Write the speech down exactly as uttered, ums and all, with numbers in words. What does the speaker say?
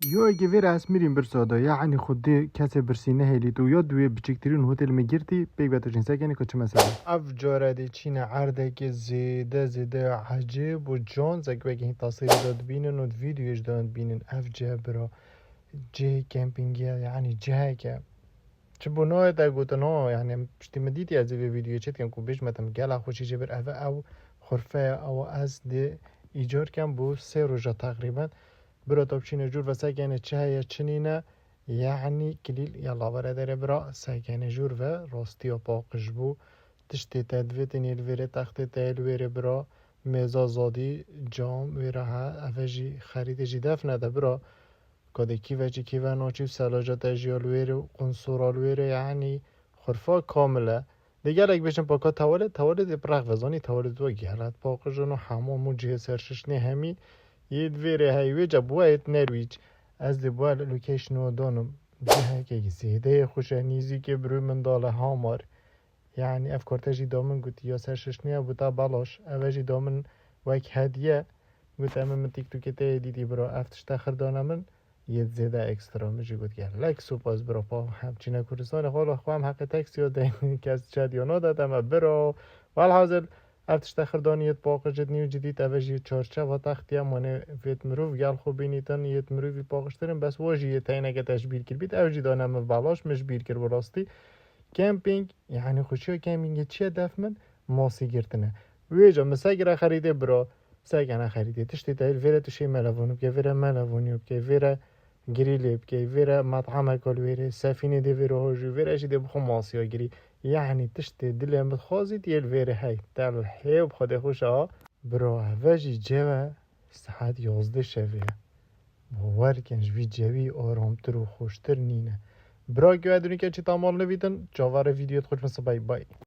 Yo eke vêre ez mirîm birsa da, yanî xwe dê kesê birsî nehêlît û ya di wê biçîktirîn hotel me girtî, pêk ve tu jîn sekenî ku çi mesele. Ev cara dê çîne erdekê zêde zêde ecêb û can, zek wekî hîn tasêrî da dibînin û di vîdyoyê jî da dibînin. Ev cih bira cihê kempîngê ye, yanî ciheke. Çi bû nayê te gotin, ha, yanî piştî min dîtî ez ê vê vîdyoyê çi dikim ku bêjme te min gela xweşî jê bir, ev e, ew xurfe ye, ew ez dê îcar kem bû sê roja teqrîben. Bira te biçîne jûr ve sekene çi heye çi nîne, yanî kilîl ya lavere dere bira sekene jûr ve rastiya paqij bû. Tiştê te divêtin yê li vêrê textê te yê li wêrê bira mêza zadî cam wêre he, eve jî xerîdê jî defne de bira. Kadê kî ve çi kî ve naçî û selaja te jî ya li wêrê û qunsora li wêrê, yanî xurfa kamil e. Dê gelek bêjin paka tewalê, tewalê dê bi rex ve zanî, tewalê dê gelek paqij in û hemam û cihê serşiştinê hemî yê di vêrê heyî wê ca bû yê di Norwîc. Ez dê bû location û danim. Cihekê zêde yê xweş e, nîzîkê birû min dale hamar. Yanî ev korte jî da min gotî ya serşiştinê ya bû ta belaş. Eve jî da min wek hediye. Got em min TikTokê te yê dîtî bira. Ev tişte xirdana min yê zêde ekstra. Min jî got gelek spas bira pa hem çîne Kurdistanê xwe xwe em heqê taksiya deyn kes çediya nade te me bira. Welhazil ev tişte xirdanî yê paqij nî û cidît eve jî çarçeva textiye mane vêt mirov gel xwe bînîtin yê mirovî paqijtirin bes wa jî yê teyneke te ji bîr kir bît ev jî dane min belaş min ji bîr kir bi rastî. Camping, yanî xweşiya campingê çi ye def min? Masî girtine. Wê ca min se gire xerîdê bira, se gene xerîdê. Tiştê te vêre tu şê melevonî bike, vêre melevonî bike, vêre grîlê bike, vêre metameka li wêrê, sefînê dê vêre hojî, vêre jî dê bi xwe masiya girî. Yanî tiştê dilê min dixwazî yê li vêrê hey. Te li hê bi xwe dê xweş a. Bira, eve jî cewe saet yazdeh şevê ye. Bawer kin ji vî cewî aramtir û xweştir nîne. Bira, ku edunîke çî tamal nivîtin, çavare vîdyoyê xweş min sibay bay.